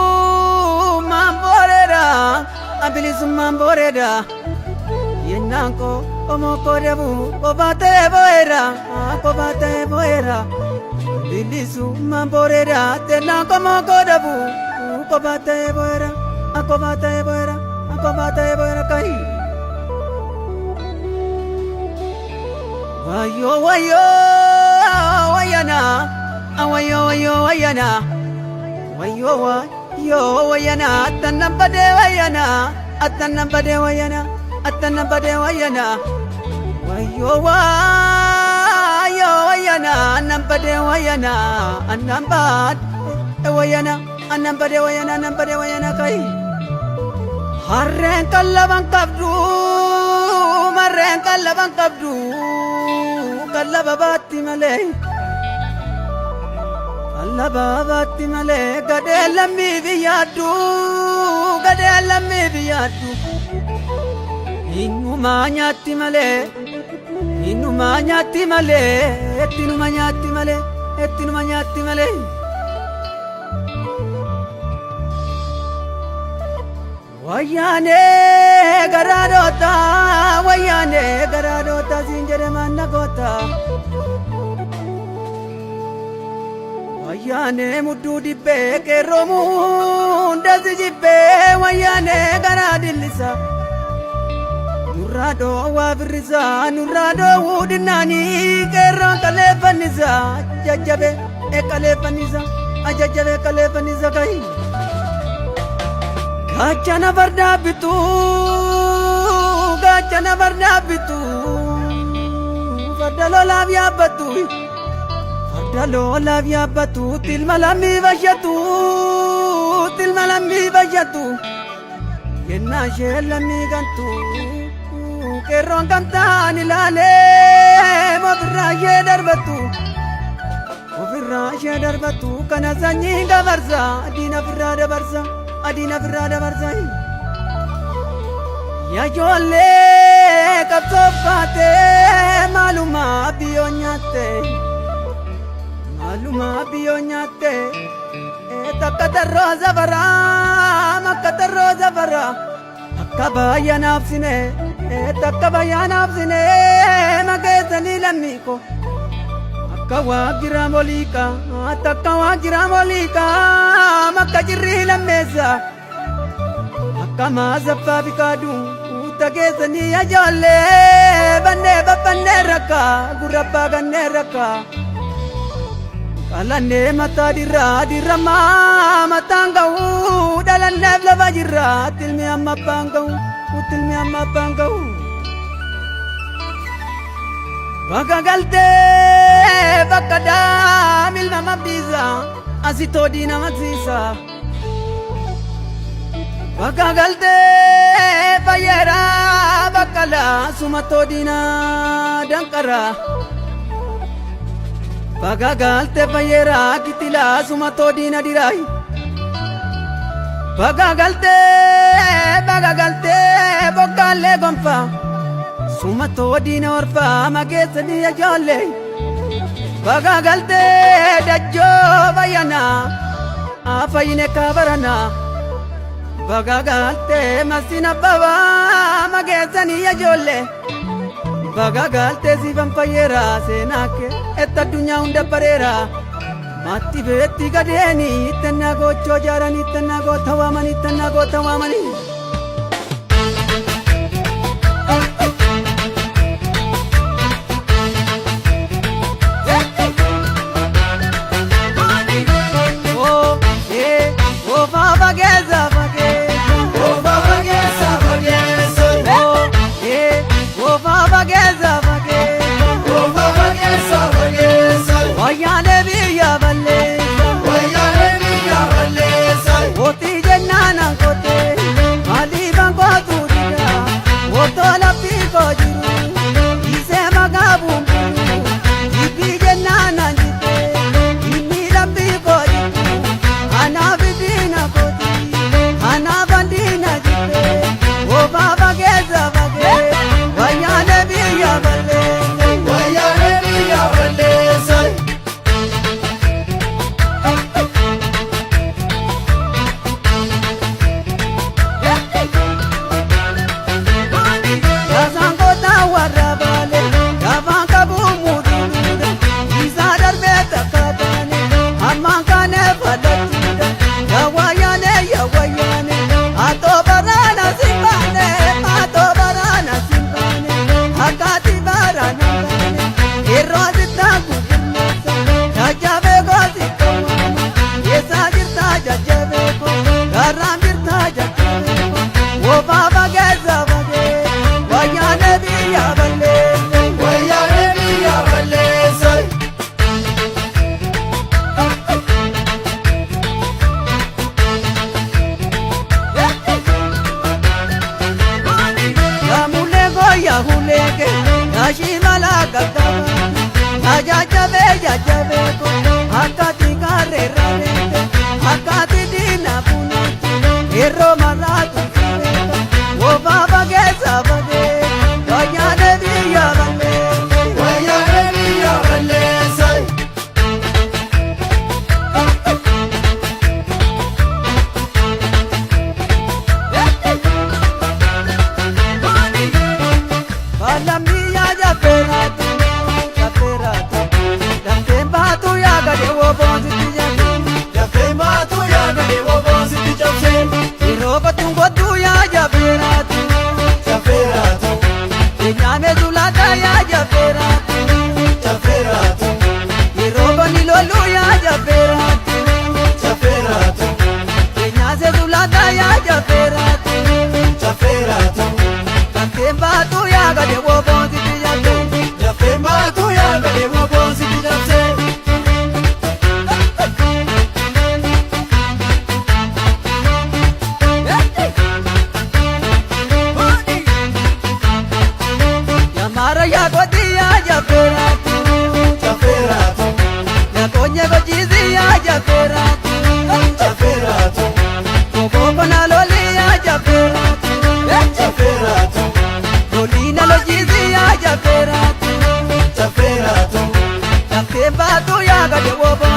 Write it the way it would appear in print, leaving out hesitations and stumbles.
Bilisummaan booreedha, bilisummaan booreedha. Yennaan koo qomoo koo deemu kophaa ta'ee boo'eera, kophaa ta'ee boo'eera. Bilisummaan booreedha, tennaan qomoo koo dhabu kophaa ta'ee boo'eera, kophaa ta'ee boo'eera, kophaa ta'ee boo'eera kayi. Wayyoo wayyoo wayyana, wayyoo wayyoo wayyana, wayyoo wayyoo wayyana, attannan badee wayyana, attannan badee wayyana, attannan badee wayyana, wayyoo wayyoo wayyana, annan badee wayyana, annan badee wayyana, annan badee wayyana, annan badee wayyana kayi. Harreen qallaban qabdu, marreen qallaban qabdu, qallaba baatti malee. Qallaba baatti malee gadhee lammii biyyaaddu, gadhee lammii biyyaaddu. Innumaa nyaatti malee, innumaa nyaatti malee, ettinuma nyaatti malee, ettinuma nyaatti malee. Wayyaanee garaa dhoota, wayyaanee garaa dhoota siin jedhe manna goota. Wayyaanee mudduu dibbee qeerroo muundasi jibbee wayyaanee garaa dillisa. Nurraa dhoowwaa firrisa, nurraa dhoowwuu dhinnaanii qeerroon qaleeffannisa jajjabe qaleeffannisa jajjabe qaleeffannisa kayi. Gaachana fardaa bitu, gaachana fardaa bitu, farda lolaaf yaabbatu, farda lolaaf yaabbatu, tilma lammii bashatu, tilma lammii bashatu, yennaa ishee lammii gantu, qeerroon gamtaan ilaalee ofirraa ishee darbatu. Ofirraa ishee darbatu kana sanyiin dabarsa, diina ofirraa dabarsa, adiina ofirraa dabarsa. Yaa ijoollee qabsoof kaatee maalumaa biyyoo nyaatte, maalumaa biyyoo nyaatte. Takka tarroo safaraa, makka tarroo safaraa, akka baay'anaaf sine, takka baay'anaaf sine, mageessanii lammii koo. Akka waa jira moliika, takka waa jira moliika, makka jirri lammeessa. Akka maasaffaa bikaadu, uutta keessanii ijoollee, bannee babbannee rakka, gurrabbaa gannee rakka. Qalannee mataa dirraa, dirramaa mataan ga'u, dhalanneef lafa jirra, tilmi amma abbaan ga'u, tilmi amma abbaan ga'u. Bakka galtee bakka daamilma mabbiisa asitoo diina maksiisa. Bakka galtee fayyeera bakka laasumatoo diina danqara. Bakka galtee fayyeera kitilaa sumatoo diina diraayi. Bakka galtee bakka galtee bokkaallee gonfaa. Sumatoo diina orfaa mageessanii ijoollee. Bakka galtee dajjoo bayyanaa fayyine kaabaranaa. Bakka galtee masina babaa mageessanii ijoollee. Bakka galtee siifan fayyeera seenaa kee etta addunyaa hunda bareera. Maatti beetti gadeeni ittannaa gochoo jaaranii ittannaa goota waamanii ittannaa goota waamanii. Oh, eh, oh, fageessa fageessa. Ofa fageessa fageessa. Oh, eh, oh, fageessa fageessa. Ofa fageessa fageessa. Wayyaanee biyya balleessa. Wayyaanee biyya balleessa. Kootii jennaan an kootee. Jajjabee jajjabee ko akkati gaarreerra deemte akkati diina funaatti yeroo maraatu sibeeka woofaa bageessa bagee wayyaanee biyya balleesse. Wayyaanee biyya balleesse. Balammiyaa jafeeraatu jafeeraatu lafeen baatu yaagade woboonsitti jabse. Lafee baatu yaagade woboonsitti cabse. Yeroo qotuun qottuu yaa jafeeraatu. Jafeeraatu. Nyaame sulata yaa jafeeraatu. Jafeeraatu. Yeroo koni lolu yaa jafeeraatu. Jafeeraatu. Nyaase sulata yaa jafeeraatu. Jafeeraatu. Lafeen baatu yaagade woboonsitti jabse. Lafee baatu yaagade woboonsitti cabse. Yamaara yaa kooti yaa jafeeraatu. Jafeeraatu. Yakonye kochiisi yaa jafeeraatu. Jafeeraatu. Kokooko na loli yaa jafeeraatu. Jafeeraatu. Loli na lochiisi yaa jafeeraatu. Jafeeraatu. Lafeen baatu yaagade woboonsitti.